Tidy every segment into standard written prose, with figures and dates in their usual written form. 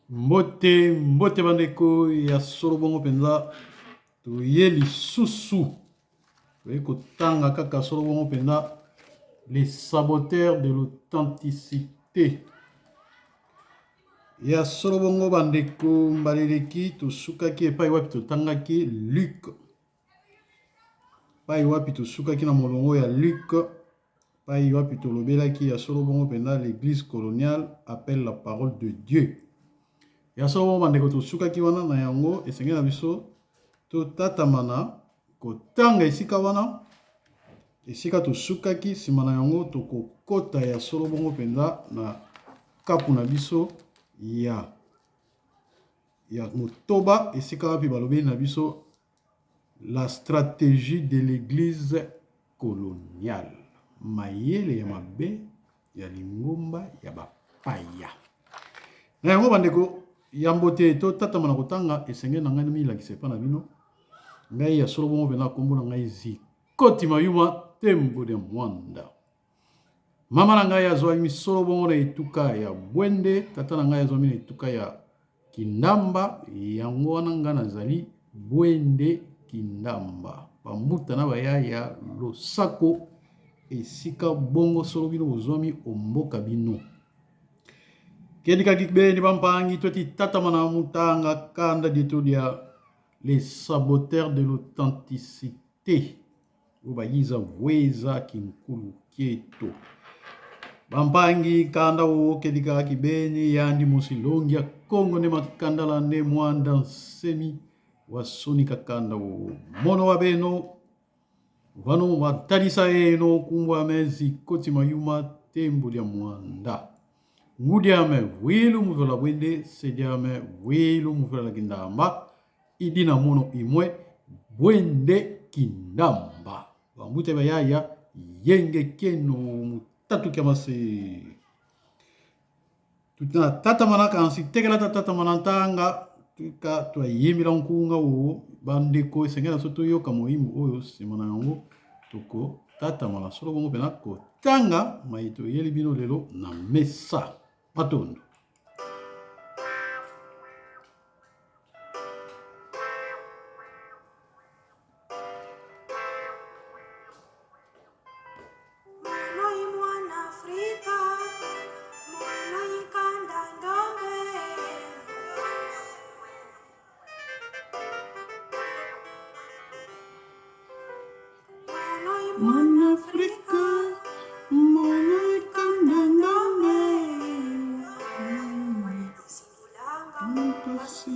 Mbote, mbote bandeko ya solo bongo mpenza toye lisusu toye kotanga kaka solo bongo mpenza les saboteurs de l'authenticité ya solo bongo bandeko mbala eleki tosukaki epai wapi totangaki Luc epai wapi tosukaki na molongo ya Luc Epayi wapi tolobelaki ya solo bongo mpenza l'eglise coloniale appelle la parole de Dieu. Ya solo bongo bandeko tosukaki wana na yango esengeli na biso totatamana kotanga esika wana esika tosukaki nsima na yango tokokota ya solo bongo mpenza na kapu na biso ya ya motoba esika wapi balobeli na biso La strategie de l'eglise coloniale, mayele ya mabe ya lingomba ya bapaya. Na yango bandeko, yambo te totatama na kotanga, esengeli na ngai namilakisa epai na bino. Ngai ya solo bongo mpenza nkombo na ngai Zikoti Mayuma Tembo de Mwanda. Mama na ngai azwami solo bongo na etuka ya Bwende, tata na ngai azwami na etuka ya Kindamba, yango wana ngai nazali Bwende Kindamba. Bambuta na bayaya losako esika bongo solo bino bozwami omboka bino. Kendikaki beni bampangi tweti tatama na mutanga kanda dieto dia les saboteurs de l'authenticité. Oyo bayiza vueza kinkulu kieto bampangi kanda okelika kibeni yandi mosilongi ya kongo nde makandala nde mwanda nsemi wa soni kakanda o mono wa beno vano batalisa eno kumbwa mezi koti mayuma tembo lya mwanda ngudiame vwilu muvela bwende sediame vwilu muvela la kindamba Idi na mono imwe bwende kindamba bambute bayaya yenge keno mutatu kia mase tutna tata manaka ansi tekela ta tata manantanga tika twayembela nkunga oyo bandeko esengeli na biso toyoka moyimbo oyo nsima na yango tokotatamana solo bongo mpena kotanga mai toyeli bino lelo na mesa matondo. Mwana Afrika, mwana ekanda ndombe. Mpasi.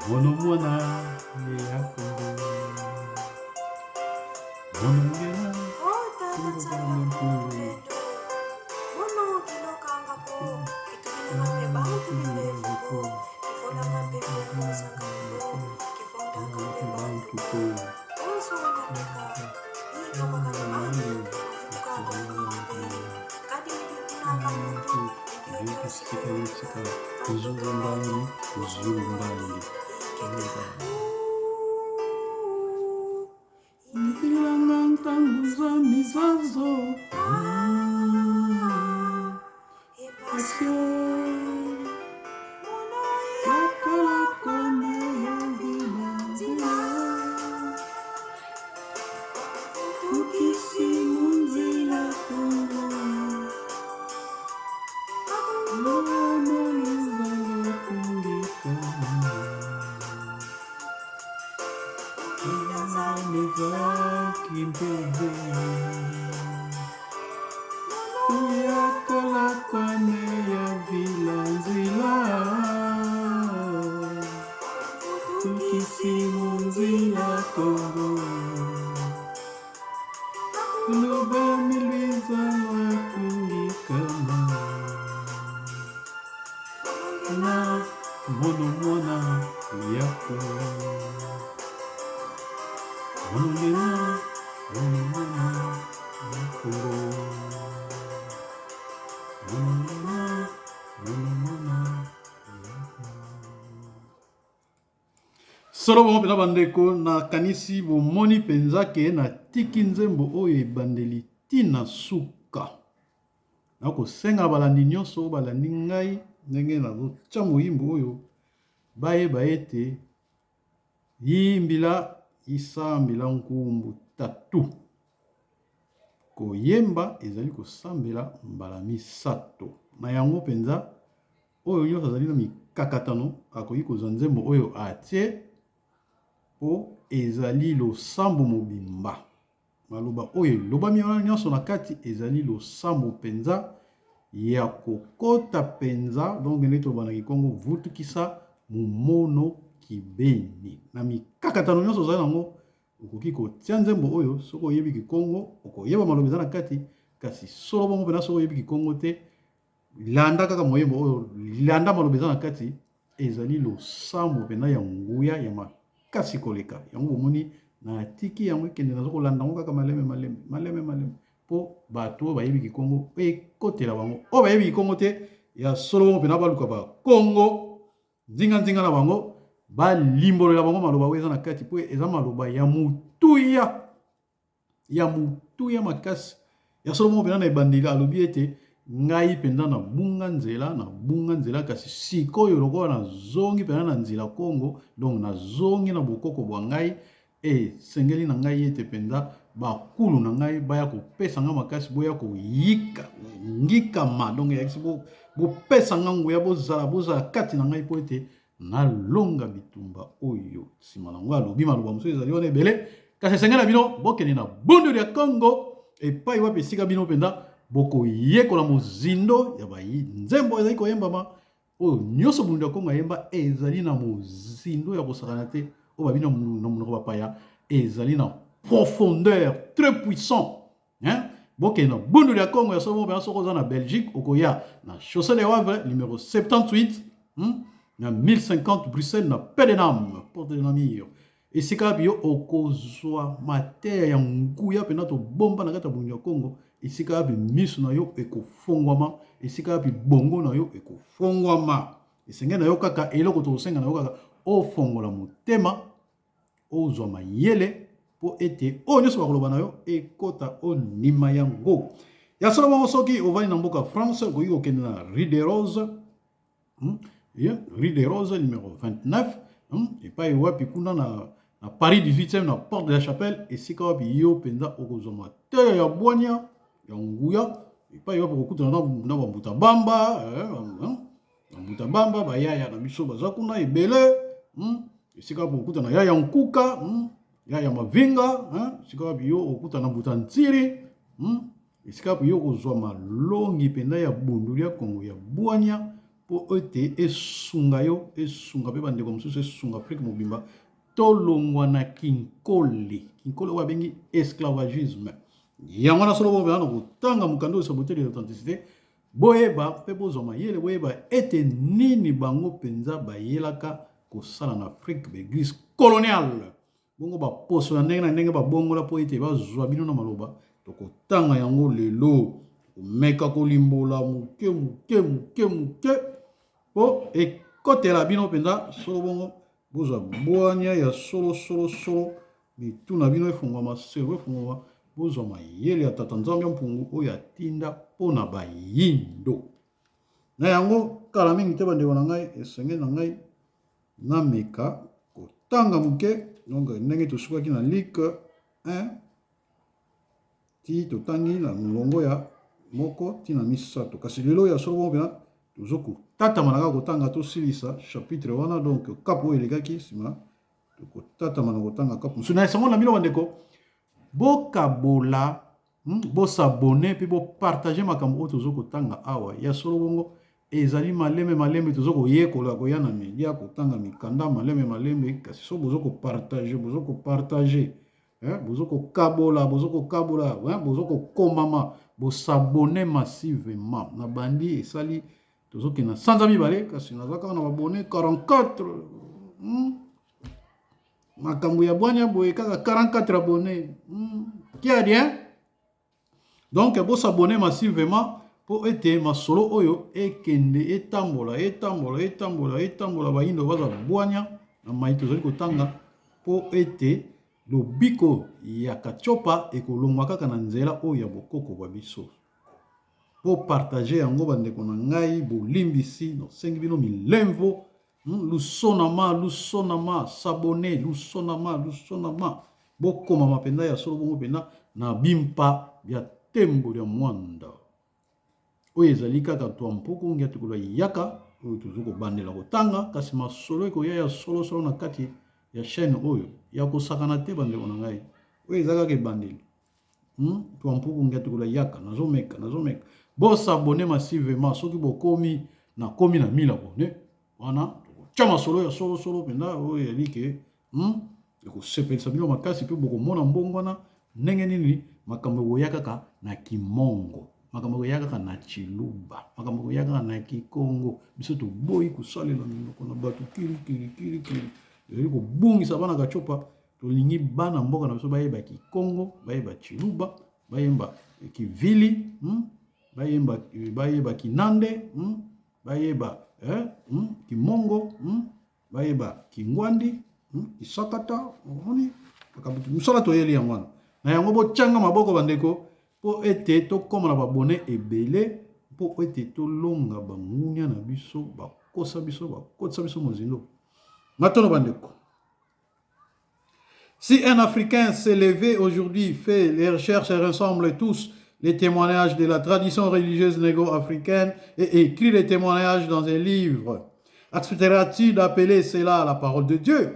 Mono mwana ya Kongo Mono ngena Nzilanga ntango za mizazo Solo bongo mpenza bandeko, nakanisi bomoni mpenza ke natiki nzembo oyo ebandeli ti na suka. Nakosenga balandi nyonso oyo balandi ngai ndenge nazotya moyimbo oyo bayeba ete Yimbila isambila nkumbu tatu. Koyemba ezali kosambela mbala misato. Na yango mpenza, oyo nyonso azali na mikakatano akoki kozwa nzembo oyo atie mpo ezali losambo mobimba. Maloba oyo elobami wana nyonso na kati ezali losambo mpenza ya kokota mpenza, donc ndenge toloba na Kikongo, vutukisa mumono kibeni. Na mikakatano nyonso ozali nango, okoki kotia nzembo oyo. Soki oyebi Kikongo, okoyeba maloba eza na kati, kasi solo bongo mpenza, soki oyebi Kikongo te, landa kaka moyembo oyo, landa maloba eza na kati. Ezali losambo mpenza ya nguya ya makasi koleka yango. Bomoni, natiki yango ekende, naza kolanda yango kaka maleme maleme maleme maleme mpo bato oyo bayebi Kikongo ekotela bango, oyo bayebi Kikongo te, ya solo bongo mpenza baluka bakongo nzinganzinga na bango, balimbolela bango maloba oyo eza na kati, mpo eza maloba ya motuya, ya motuya makasi. Ya solo moko mpenza, na ebandeli alobi ete ngai mpenza nabunga nzela, nabunga nzela, kasi sikoyo lokola nazongi mpenza na nzela Kongo, donc nazongi na bokoko bwa ngai, esengeli na ngai ete mpenza bakulu na ngai baya kopesa ngai makasi, boya koyika ngikama, donc eyakisi bopesa ngai nguya, bozala bozala kati na ngai mpo ete nalonga bitumba oyo. Nsima na yango alobi maloba mosusu ezali wana ebele, kasi esengeli na bino bokende na Bundu ya Kongo, epai wapi esika bino mpenza bokoyekola mozindo ya banzembo ezali koyembama. Oyo nyonso Bundu ya Kongo ayemba ezali na mozindo ya kosakana te, oyo babi na monoko bapaya ezali na profondeur, très puissant, hein? Bokende na Bundu ya Kongo ya somo mpenza. Soki oza na Belgique, okoya na Chaussée de Wavre numéro 78, Na 1050 Bruxelles, na Pedenam, Porte de Namur, esika wapi yo okozwa mateya ya nguya mpenza tobomba na kati ya Bundu ya Kongo, esika wapi miso na yo ekofongwama, esika wapi bongo na yo ekofongwama. Esengeli na yo kaka, eloko tokosenga na yo kaka, ofongola motema, ozwa mayele mpo ete oyo nyonso bakoloba na yo ekota, ondima yango. Ya solo bongo, soki ovandi na mboka France, okoki kokende na Rue de Rose, Rue de Rose numéro 29, epai wapi kuna na Paris 18e, na Porte de la Chapelle, esika wapi yo mpenza okozwa mateya ya bwania ya nguya, epai wapi okokutana na bambuta bamba, bambuta bamba, bayaya na biso baza kuna ebele. Esika wapi okutana ya ya nkuka, Ya ya mavinga, Esika wapi yo okutana mbuta ntiri, Esika wapi yo okozwa malongi mpenza ya bundu lya Kongo ya bwanya mpo ete esunga yo, esunga mpe bandeko mosusu, esunga Afrique mobimba tolongwa na kinkole, kinkole oyo babengi esclavagisme. Yango wana solo bongo na kotanga mokanda oyo saboter de l'authenticité, boyeba mpe bozwa mayele, boyeba ete nini bango mpenza bayelaka kosala na Afrique, ba eglise coloniale. Bongo baposo ya ndenge na ndenge babongola mpo ete bazwa bino na maloba, tokotanga yango lelo, komeka kolimbola moke moke moke moke mpo ekotela bino mpenza solo bongo bozwa bwanya ya solo solo solo, mitu na bino efungwama, cerveau efungwama, bozwa mayele ya Tata Nzambe ya Mpungu oyo atinda mpo na bayindo. Na yango kala mingi te bandeko na ngai, esengeli na ngai nameka kotanga moke. Donc ndenge tosukaki na Luc 1 ti totangi na molongo ya moko ti na misato, kasi lelo ya solo bongo mpenza tozo kotatama na kaka kotanga tosilisa chapitre wana. Donc kapo oyo elekaki, nsima tokotatama na kotanga kapo mosusu. Na esango na bino bandeko, bokabola, bosabone mpe bopartage makambo oyo tozo kotanga awa. Ya solo bongo ezali malembe malembe tozo koyekola koya na media, kotanga mikanda malembe malembe, kasi so bozo kopartage, bozo kopartage, bozo kokabola, bozo kokabola, bozo kokomama, bosabone massivement. Na bandi esali tozokende na sanza mibale, kasi naza kaka na babone 44. Makambo ya bwanya boye, kaka 44 abone, Kiadi, hein? Donc bosabone massivement mpo ete masolo oyo ekende, etambola, etambola, etambola, etambola, bayindo baza bwanya na mai tozali kotanga, mpo ete lobiko ya Katiopa ekolongwa kaka na nzela oyo ya bokoko bwa biso. Po partage yango bandeko na ngai, bolimbisi, nosengi bino milemvo, lusonama lusonama, s'abonner lusonama lusonama, bokomama mpenza ya solo bongo mpenza na bimpa bya tembo lya mwanda. Oyo ezali kaka twa mpuku ngiatukula yaka oyo tozo kobandela kotanga, kasi masolo ekoya ya solo solo na kati ya chaîne oyo ya kosakana te bandeko na ngai. Oyo eza kaka ebandeli. Twa mpuku ngiatukula yaka, nazomeka nazomeka. Bosabone massivement, soki bokomi nakomi na 1000 abone wana, tokotya masolo ya solo solo mpenza oyo eyali ke, ekosepelisa bino makasi, mpe bokomona mbongo wana ndenge nini makambo ekoya kaka na kimongo, makambo ekoya kaka na chiluba, makambo ekoya kaka na kikongo. Biso toboyi kosalela minoko na bato kili kili kili kili, ezali kobungisa bana Katiopa. Tolingi bana mboka na biso bayeba kikongo, bayeba chiluba, bayeba kivili, bayeba, bayeba kinande, Bayeba, kimongo, Bayeba kingwandi, kisakata. Omoni makambo mosala toyeli yango wana. Na yango botyanga maboko bandeko, mpo ete tokóma na babone ebele, mpo ete tolonga bangunya na biso bakosa biso, bakotisa biso mozindo. Matono bandeko. Si un Africain s'est levé aujourd'hui, fait les recherches et rassemble tous les témoignages de la tradition religieuse négro-africaine et écrit les témoignages dans un livre, acceptera-t-il d'appeler cela la parole de Dieu?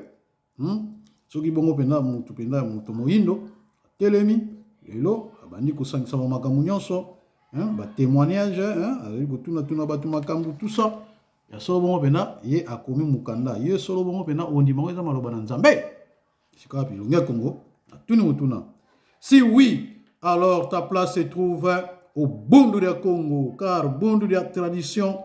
Soki bongo mpenza motu mpenza moto moyindo atelemi lelo, abandi kosangisa makambo nyonso, batémoignage, azali kotunatuna bato makambo, tout ça, ya solo bongo mpenza ye akomi mokanda, ye solo bongo mpenza ondima ngo eza maloba na Nzambe? Esika wapi elongi ya Kongo natuni motuna. Si oui, alors ta place se trouve au Bundu ya Congo, car Bundu ya tradition,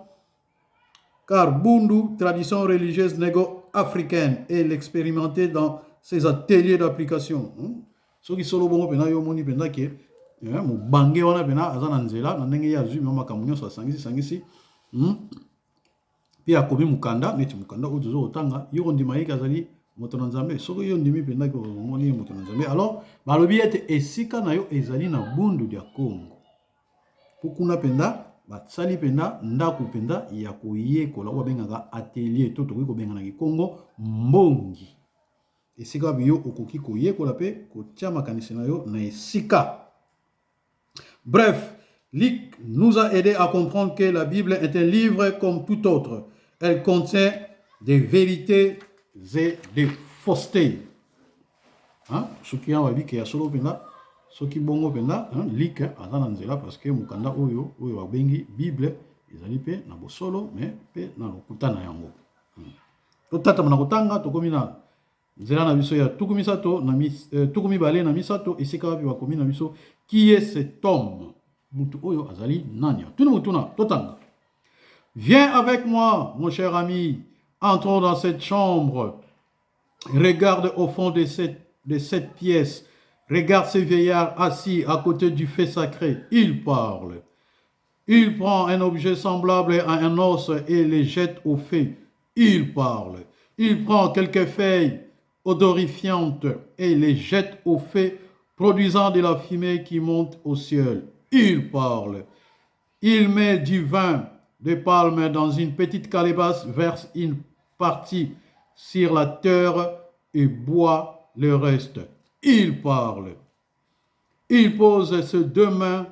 car Bundu, tradition religieuse négro-africaine, et l'expérimenter dans ses ateliers d'application. Soki solo bongo mpenza yo omoni mpenza ke mobange wana mpenza aza na nzela na ndenge ye azwi mwa makambo nyonso, asangisi sangisi, mpe akomi mokanda neti mokanda oyo toza kotanga, yo kondima ye ke azali moto na Nzambe? Soki yo ndimi mpenza ke omoni ye moto na Nzambe, alors balobi ete esika na yo ezali na Bundu dia Kongo, mpo kuna mpenza basali mpenza ndako mpenza ya koyekola oyo babengaka atelier, to tokoki kobenga na kikongo mbongi, esika wapi yo okoki koyekola mpe kotia makanisi na yo na esika. Bref, Luc nous a aidé à comprendre que la Bible est un livre comme tout autre. Elle contient des vérités. et de fausseté. Hein? Soki awa bike ya solo mpenza, soki bongo mpenza, hein, Luc aza na nzela parce que mokanda oyo oyo babengi Bible ezali mpe na bosolo mais mpe na lokuta na yango. Totatama na kotanga, tokomi na nzela na biso ya tuku misato na 23, esika wapi bakomi na biso qui est cet homme, mutu oyo azali nani? Tuni motuna, totanga. Viens avec moi, mon cher ami, entrons dans cette chambre. Regarde au fond de cette pièce. Regarde ce vieillard assis à côté du feu sacré. Il parle. Il prend un objet semblable à un os et le jette au feu. Il parle. Il prend quelques feuilles odorifiantes et les jette au feu, produisant de la fumée qui monte au ciel. Il parle. Il met du vin de palme dans une petite calebasse, verse une partie sur la terre et boit le reste. Il parle. Il pose ses deux mains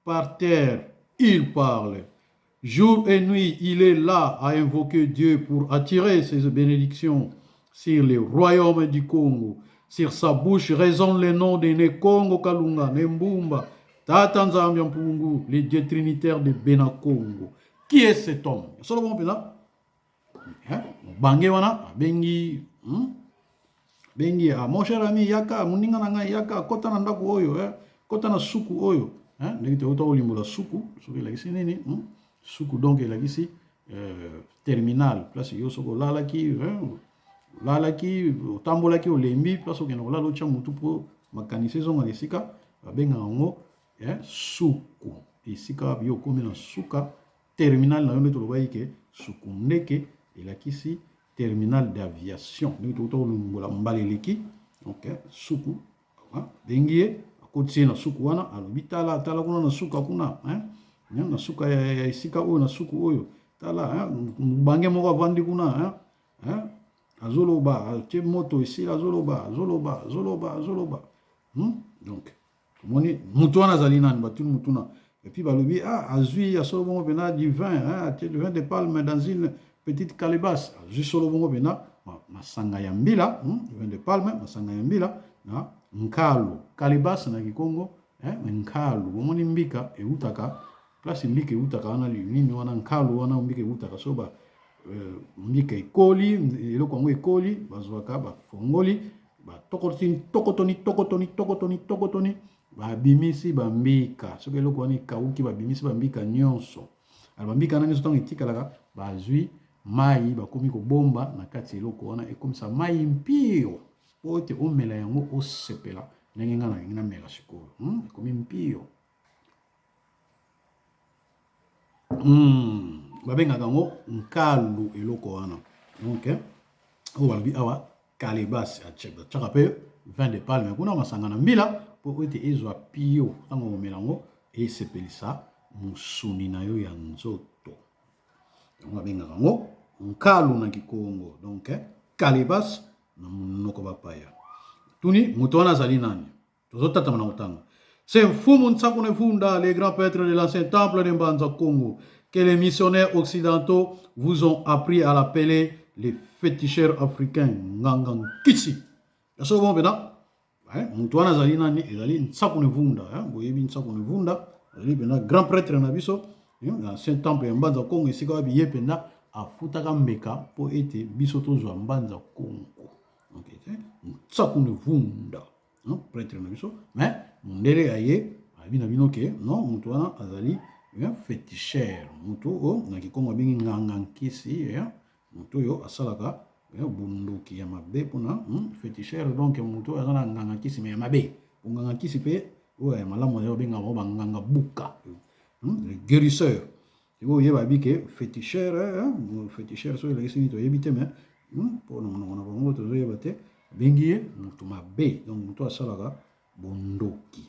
par terre. Il parle. Jour et nuit, il est là à invoquer Dieu pour attirer ses bénédictions sur le royaume du Congo. Sur sa bouche résonne le nom de Nekongo Kalunga, Nembumba, Tata Nzambi Mpungu, le Dieu trinitaire de Bena Congo. Qui est cet homme? Solo bon mpenza, bange wana abengi, Bengi ah, mon cher ami, yaka, moninga na ngai, yaka, kota na ndako oyo, eh? Kota na suku oyo, eh? Ndenge toyota kolimbola suku, soki elakisi nini, Suku donc elakisi terminal, place yo soki olalaki, eh? Olalaki, otambolaki, olembi, place okende kolala, otya motu mpo makanisi ezonga na esika, babengaka yango suku. Esika yo okomi na suka, terminal na yo. Nde tolobaki ke suku ndeke elakisi terminal d'aviation, ndenge tokota kolongola mbala eleki. Donc suku, bengi ye, akotisi ye na suku wana, alobi: tala, tala kuna na suka kuna, na suka ya esika oyo, na suku oyo, tala mobange moko avandi kuna, azoloba, atie moto esila, azoloba, azoloba, azoloba, azoloba. Donc omoni motu wana azali nani? Batuni mutuna. Et puis balobi ah, azwi ya solo bongo mpena du vin, atie du vin de palme dans une petite calebasse. Azwi solo bongo mpena masanga ya mbila, vin de palme, masanga ya mbila na nkalu, calebasse na kikongo, nkalu. Bomoni mbika eutaka place mbika eutaka wana nini wana, nkalu wana mbika eutaka. So ba mbika ekoli, eloko yango ekoli, bazwaka, bafongoli, batokotoni, tokotoni, tokotoni, tokotoni, tokotoni, babimisi bambika. Soki eloko wana ekauki, babimisi bambika nyonso. Alors bambika wana nyonso, ntango etikalaka, bazwi mai, bakomi kobomba na kati ya eloko wana, ekomisa mai mpio po ete omela yango, osepela ndenge ngai nalingi namela sikoyo. Ekomi mpio. Babengaka yango nkalu, eloko wana. Donc oyo balobi awa calebasse, atiaka mpe vin de palme kuna, masanga na mbila, mpo ete ezwa pio. Ntango omela yango, esepelisa mosuni na yo ya nzoto. Yango babengaka yango nkalu na kikongo, donc calebasse na monoko bapaya. Tuni moto wana azali nani? Tozotatama na kotanga. C'est Mfumu Nsaku ne Vunda, le grand prêtre de l'ancien temple de Mbanza Congo, que les missionnaires occidentaux vous ont appris à l'appeler les féticheurs africains, Nganga Nkisi. Yaso bon mpenza, moto wana azali nani? Ezali Nsaku ne Vunda. Boyebi Nsaku ne Vunda azali mpenza grand prêtre na biso, ancien temple ya Mbanza Congo, esika wapi ye mpenza afutaka mbeka mpo ete biso tozwa Mbanza Congo. Nsaku ne Vunda, prêtre na biso. Mais mondele aye, ayebi na bino ke non, moto wana azali féticheur, moto oyo na kikongo abengi nganga nkisi, moto oyo asalaka bondoki ya mabe mpona féticheur. Donc moto oyo aza na nganga nkisi mais ya mabe. Bonganga nkisi mpe oyo ya malamu aza, babengaka bango banganga buka, le guérisseur. Sikoyo oyeba bi ke féticheur, féticheur soki elakisi nini toyebi te, mais mpona monoko na bango tozoyeba te, abengi ye moto mabe, donc moto asalaka bondoki.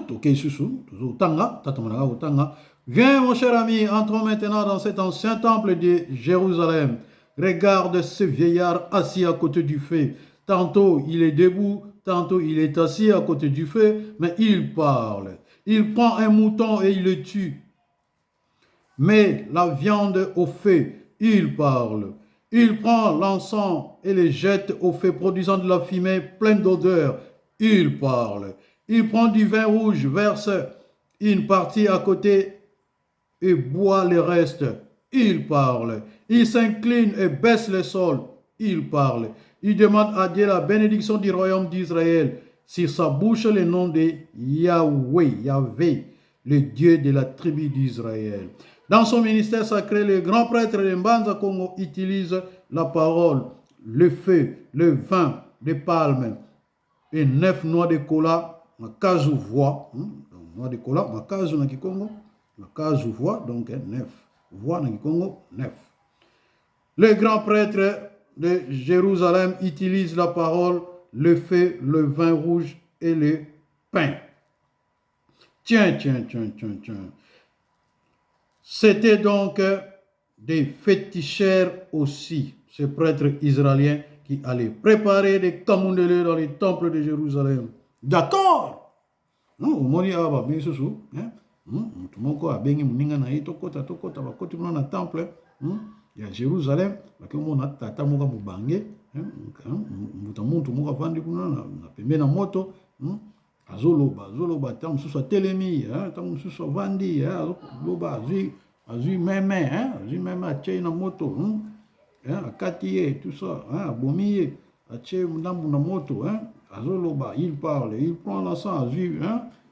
Tokei lisusu, tozotanga, tatamonaka kotanga. Viens, mon cher ami, entrons maintenant dans cet ancien temple de Jérusalem. Regarde ce vieillard assis à côté du feu. Tantôt il est debout, tantôt il est assis à côté du feu, mais il parle. Il prend un mouton et il le tue, met la viande au feu. Il parle. Il prend l'encens et le jette au feu produisant de la fumée pleine d'odeur. Il parle. Il prend du vin rouge, verse une partie à côté et boit le reste. Il parle. Il s'incline et baisse le sol. Il parle. Il demande à Dieu la bénédiction du royaume d'Israël. Sur sa bouche, le nom de Yahweh, Yahvé, le Dieu de la tribu d'Israël. Dans son ministère sacré, le grand prêtre de Mbanza Congo utilise la parole, le feu, le vin, les palmes et neuf noix de cola, makazu voix, donc noix de cola, makazu na kikongo, makazu voix, donc neuf, voix na kikongo, neuf. Le grand prêtre de Jérusalem utilise la parole, le feu, le vin rouge et le pain. Tiens, tiens, tiens, tiens, tiens. C'était donc des féticheurs aussi, ces prêtres israéliens qui allaient préparer des kamundele dans les temples de Jérusalem. D'accord omoni awa babengi susu moto moko abengi moninga na ye tokota tokota bakoti kuna na temple ya Jérusalem bake omona tata moko mobange mbuta muntu moko avandi kuna na pembe na moto azoloba azoloba ntango mosusu atelemi ntango mosusu avandi azoloba azwi azwi meme azwi meme atie na moto akati ye tout ça abomi ye atie ndambu na moto azoloba il parle il prend l'encens azwi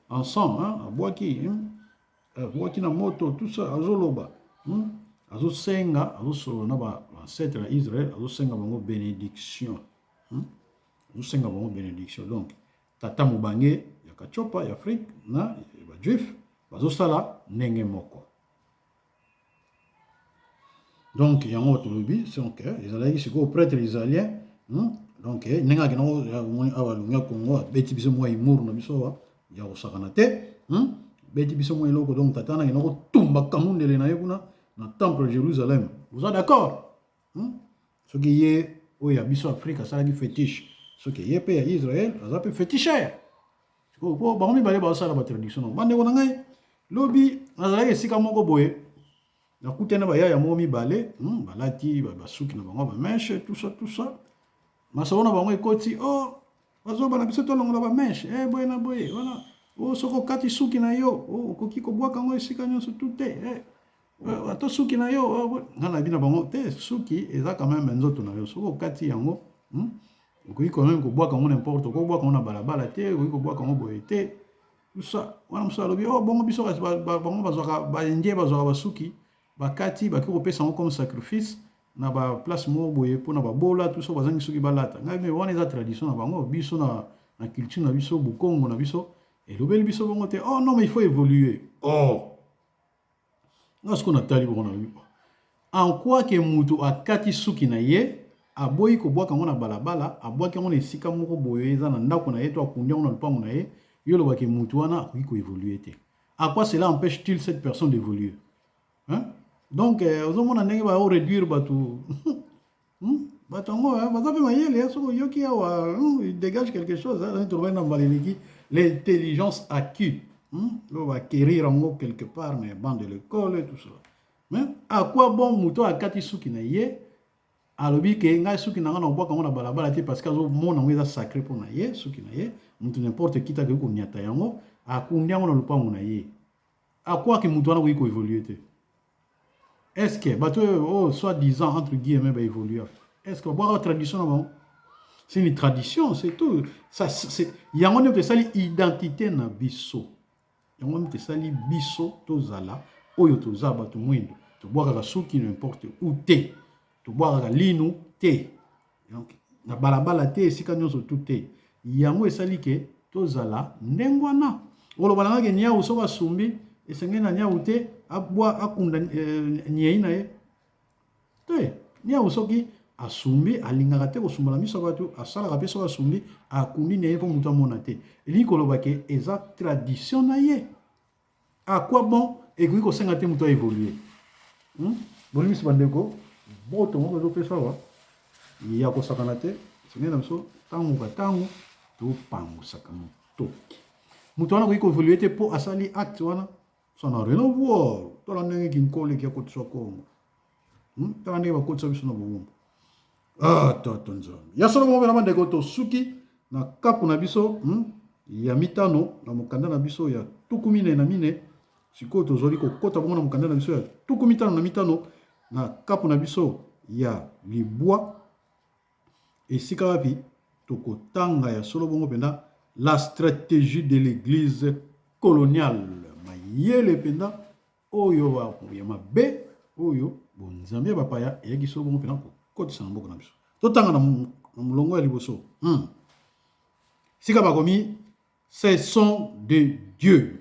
encens abwaki abwaki na moto tout ça azoloba azosenga azosolola na baancêtre ya Israel azosenga bango bénédiction azosenga bango bénédiction donc tata mobange ya kachopa ya Afrique na bajuif bazosala ndenge moko donc yango tolobi donc ezalaki sikoyo prêtre israélien donc ndenge akendako omoni awa alongi ya Congo abeti biso mwa humour na biso awa ya kosakana te beti biso mwa eloko donc tata wana akenda kotumba kamundele na ye kuna na temple de Jérusalem oza d'accord soki ye oyo ya biso Afrique asalaki fétiche soki ye mpe ya Israel aza mpe féticheur po bango mibale bazosala batraduction nango bandeko na ngai lobi nazalaki esika moko boye nakutani bayaya moko mibale balati basuki na bango bamèches tout ça tout ça masolo na bango ekoti o bazoba na biso tolongola bamèches e boye na boye wana o soki okati suki na yo okoki kobwaka yango esika nyonso tu te ata suki na yo nga na bino bango te suki eza quand même nzoto na yo soki okati yango okoki quand même kobwaka yango n'importe okobwaka yango na balabala te okoki kobwaka yango boye te tout ça wana mosusu alobi oh bongo biso kasi bango bazwaka baindien bazwaka basuki bakati baki kopesa yango comme sacrifice na baplace moko boye mpona babola tout ça bazangi soki balata ngai me wana eza tradition na bango biso na culture na biso bokongo na biso elobeli biso bongo te oh non mais il faut évoluer oh nga sikoyo natali bongo nalobi en quoi que mutu akati suki na ye aboyi kobwaka yango na balabala abwaki yango na esika moko boye eza na ndako na ye to akundi yango na lopango na ye yo olobaki mutu wana akoki koévoluer te à quoi cela empêche-t-il cette personne d'évoluer hein? Donc ozomona ndenge baoréduire bato bato yango baza mpe mayele soki oyoki awa il dégage quelque chose tolobaki na mbala eleki l'intelligence acquis oyo baacquérir yango quelque part na banc de l'école et tout ça mais à quoi bon moto akati suki na ye alobi ke ngai suki na ngai na kobwaka yango na balabala te parce que azomona yango eza sacré mpo na ye suki na ye moto n'importe qui akoki koniata yango akundi yango na lopango na ye akwaki moto wana akoki koévoluer te est ce que bato oyo oh, soit disant entre guillemets baévolue est ce que babwaka tradition na bango c'est une tradition c'est tout ça c'est yango nde esali identité na biso yango nde esali biso tozala oyo toza bato mwindo tobwakaka suki n'importe où te tobwakaka linu te donc na balabala te esika nyonso tu te yango esali ke tozala ndenge wana oloba na ngaki niau soki asumbi esengeli na niau te abwa akunda niei na ye te niau soki asumbi alingaka te kosumba na miso ya bato asalaka mpe soki asumbi akundi na ye mpo moto amona te elingi koloba ke eza tradition na ye à quoi bon ekoki kosenga te moto aévolue Bolimisi bandeko moto moko ezopesa awa ya kosakana te esengeli na biso ntango ka ntango topangusaka motoki moto wana akoki koévolue te mpo asali acte wana ça n'a rien à voir tala ndenge kinkole eki akotisa Kongo tala ndenge bakotisa biso na bowumbu. Ah, toto Nzambe. Ya solo bongo na bandeko tosuki na kapu na biso ya mitano na mokanda na biso ya 44. Sikoyo tozali kokota bongo na mokanda na biso ya 55 na kapu na biso ya libwa, esika wapi tokotanga ya solo bongo mpenza la stratégie de l'église coloniale, mayele mpenza oyo ya mabe oyo bonzambe ya bapaya eyaki solo bongo mpenza kokotisa na mboka na biso. Totanga na molongo ya liboso. Sika bakomi ce sont des dieux.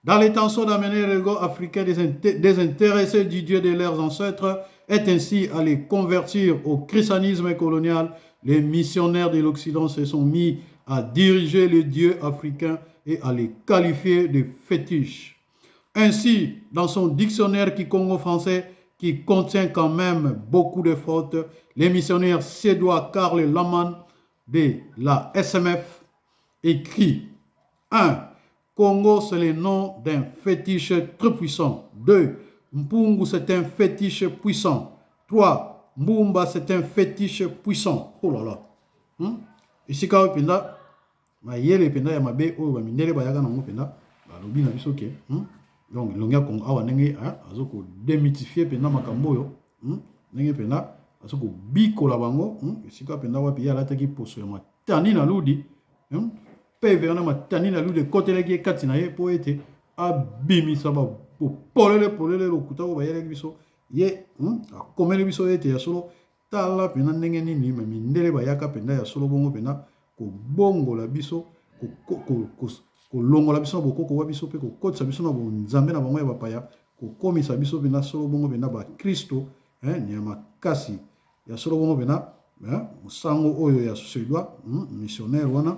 Dans l'intention d'amener l'ego africain désintéressé du Dieu de leurs ancêtres est ainsi à les convertir au christianisme colonial, les missionnaires de l'Occident se sont mis à diriger les dieux africains et à les qualifier de fétiches. Ainsi, dans son dictionnaire kikongo-français, qui contient quand même beaucoup de fautes, les missionnaires suédois Karl Laman de la SMF écrit 1. Congo, c'est le nom d'un fétiche très puissant. 2. Mpungu, c'est un fétiche puissant. 3. Mbumba, c'est un fétiche puissant. Oh là là. Esika oyo mpenza mayele mpenza ya mabe oyo bamindele bayaka nango mpenza, balobi na biso ke Donc elongi ya Kongo awa ndenge azo kodémythifie mpenza makambo oyo, ndenge mpenza azo kobikola bango, esika mpenza wapi ye alataki poso ya matani na ludi, peve wana matani na ludi ekotelaki ye kati na ye mpo ete abimisa bopolele polele lokuta oyo bayelaki biso. Ye akomeli biso ete ya solo, tala mpenza ndenge nini mindele bayaka mpenza ya solo bongo mpenza kobongola biso, kolongola biso na bokoko wa biso mpe kokotisa biso na bonzambe na bango ya bapaya, kokomisa biso mpenza solo bongo mpenza bakristo ya makasi ya solo bongo mpenza. Mosango oyo ya suédois, missionnaire wana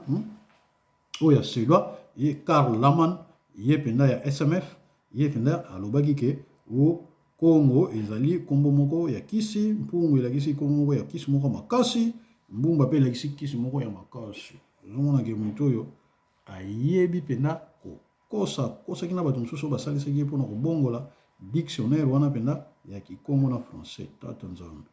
oyo ya suédois, ye Karl Laman, ye mpenza ya SMF, ye mpenza alobaki ke o Kongo ezali nkombo moko ya kisi, mpungu elakisi nkombo moko ya kisi moko makasi, mbumba mpe elakisi kisi moko ya makasi. Ozomona ke moto oyo ayebi mpenza kokosa, akosaki na bato mosusu oyo basalisaki ye mpona kobongola dictionnaire wana mpenza ya kikongo na français. Tata Nzambe.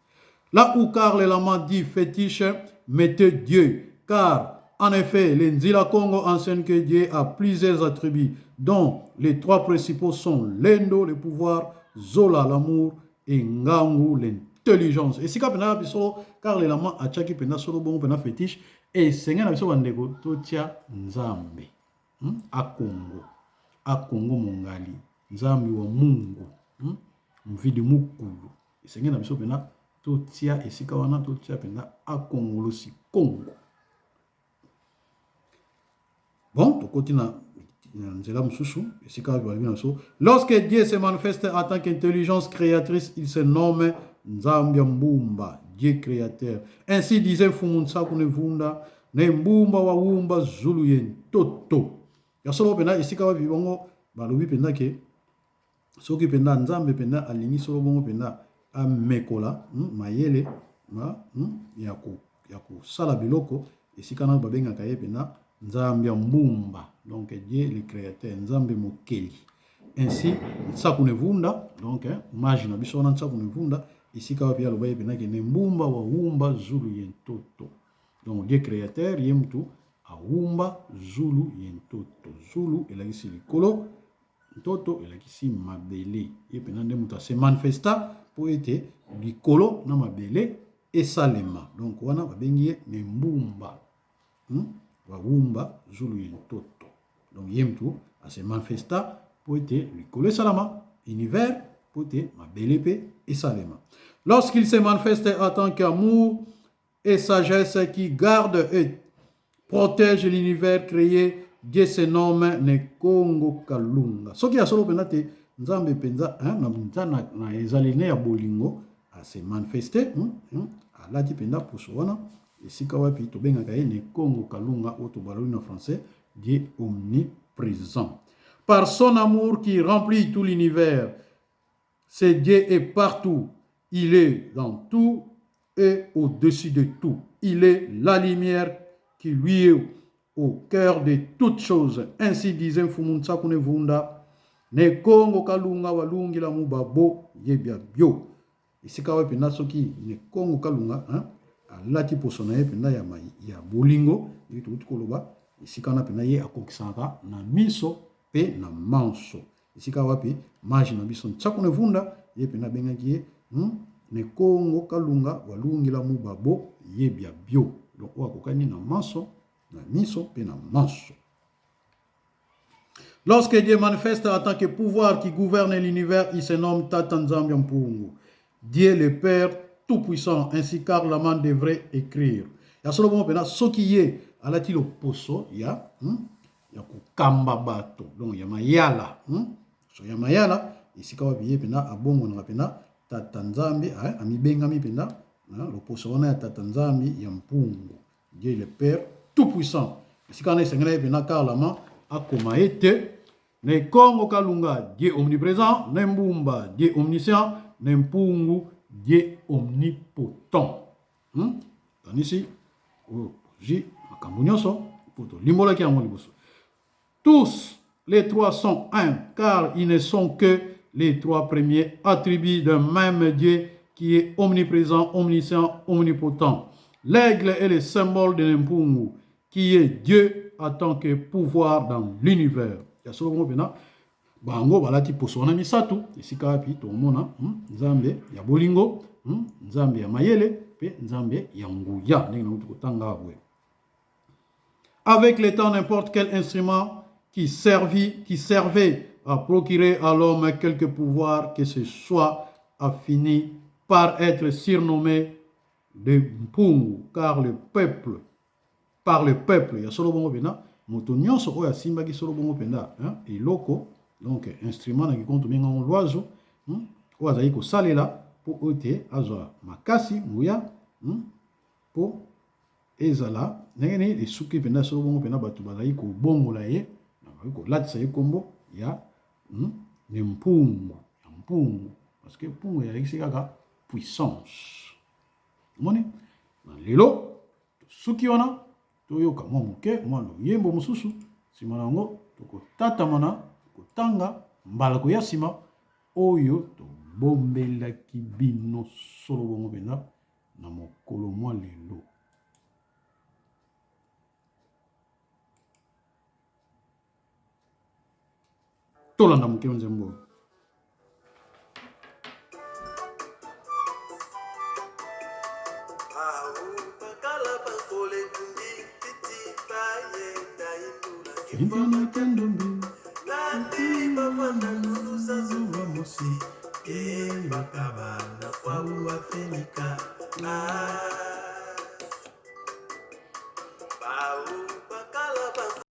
Là où Karl Laman dit fétiche, mettez Dieu, car en effet, les Nzila Congo enseignent que Dieu a plusieurs attributs, dont les trois principaux sont Lendo, le pouvoir, Zola, l'amour, et Ngangu, l'intelligence. Esika mpenza biso Karl Laman atiaki mpenza solo bongo mpenza fétiche, esenge na biso bandeko totia Nzambe, Akongo, Akongo mongali, Nzambe wa Mungu, Mvidi Mukulu. Esenge na biso mpenza totia esika wana, totia mpenza Akongolosi Kongo. Bon, tokoti na nzela mosusu esika balobi na biso: lorsque Dieu se manifeste en tant qu'intelligence créatrice, il se nomme Nzambe ya Mbumba, Dieu créateur. Ainsi disait Mfumu Nsaku ne Vunda ne Mbumba wa wumba zulu ye ntoto. Ya solo mpenza, esika wapi bango balobi mpenza ke soki mpenza Nzambe mpenza alingi solo bongo mpenza amekola mayele ya kosala biloko, esika na babengaka ye mpenza Nzambe ya Mbumba, donc Dieu le créateur, Nzambe mokeli. Ainsi Nsaku ne Vunda, donc mage na biso wana Nsaku ne Vunda, esika wapi aloba ye mpenza ke ne Mbumba wa wumba zulu ye ntoto. Donc Dieu créateur, ye mutu awumba zulu ye ntoto. Zulu elakisi likolo, ntoto elakisi mabele. Ye mpenza nde moto ase manifesta mpo ete likolo na mabele esalema. Donc wana babengi ye ne Mbumba, Wawumba zulu ye ntoto. Donc ye mutu ase manifesta mpo ete likolo esalama, univers, mpo ete mabele mpe esalema. Lorsqu'il se manifeste en tant qu'amour et sagesse qui garde et protège l'univers créé, Dieu se nomme Nekongo Kalunga. Soki ya solo mpenza te Nzambe mpenza na ezali ne ya bolingo ase manifeste, alati mpenza poso wana, esika wapi tobengaka ye Nekongo Kalunga, oyo tobaloli na français Dieu omniprésent. Par son amour qui remplit tout l'univers, c'est Dieu est partout, il est dans tout et au-dessus de tout. Il est la lumière qui lui est au cœur de toutes choses. Ainsi disait Mfumu Nsaku ne Vunda, ne Kongo Kalunga walungila mubabo yebia bio. Esika wapi mpenza soki Ne Kongo Kalunga hein, alati poso na ye mpenza ya, ya bolingo, ndenge touti koloba, esika wana mpenza ye akokisanaka na miso mpe na manso. Esika wapi mage na biso Ntsako ne Vunda ye mpenza abengaki ye Ne Kongo Kalunga walungila mubabo ye bia bio. Donc oyo akokani na manso, na miso mpe na manso. Lorsque Dieu manifeste en tant que pouvoir qui gouverne l'univers, il se nomme Tata Nzambi Mpungu. Dieu le Père Tout-Puissant, ainsi Karl Laman devrait écrire. Ya solo bongo pena soki ye alati loposo ya ya kokamba bato, donc ya mayala, So ya mayala esika wapi ye pena abongonaka pena Tata Nzambi, amibengami pena loposo wana ya Tata Nzambi ya Mpungu. Dieu le Père Tout-Puissant. Esika wana esengelaki mpenza Karl Amand akoma ete Ne Kongo Kalunga, Dieu omniprésent, ne Mbumba, Dieu omniscient, ne Mpungu, Dieu omnipotent. Kanisi oyo ozwi makambo nyonso mpo tolimbolaki yango liboso. Tous les trois sont un, car ils ne sont que les trois premiers attributs d'un même Dieu qui est omniprésent, omniscient, omnipotent. L'aigle est le symbole de l'Mpungu, qui est Dieu en tant que pouvoir dans l'univers. Ya solo bongo pena bango balati poso wana misato esika wapi tokomona Nzambe ya bolingo, Nzambe ya mayele pe Nzambe ya nguya ndenge nauti kotanga awa boye. Avec le temps, n'importe quel instrument qui, servit, qui servait à procurer à l'homme quelque pouvoir que ce soit a fini par être surnommé de Mpungu, car le peuple, par le peuple, ya solo bongo pena, moto nyonso oyo asimbaki solo bongo penda, hein, eloko, donc instrument na kikonto benga ngo l'oiseau, oyo azali kosalela mpo oyo te azwa makasi nguya, mpo Ezala ndenge nini, esuki mpenza solo bongo mpenza bato bazali kobongola ye, bazali kolatisa ye nkombo ya ne mpungu, ya mpungu, parce que mpungu elakisi kaka puissance. Omoni? Na lelo tosuki wana, toyoka mwa moke mwa loyembo mosusu, nsima na yango tokotatamana kotanga mbala koya nsima oyo tobombelaki bino solo bongo mpenza na mokolo mwa lelo. Tolanda moke nzembo oyo.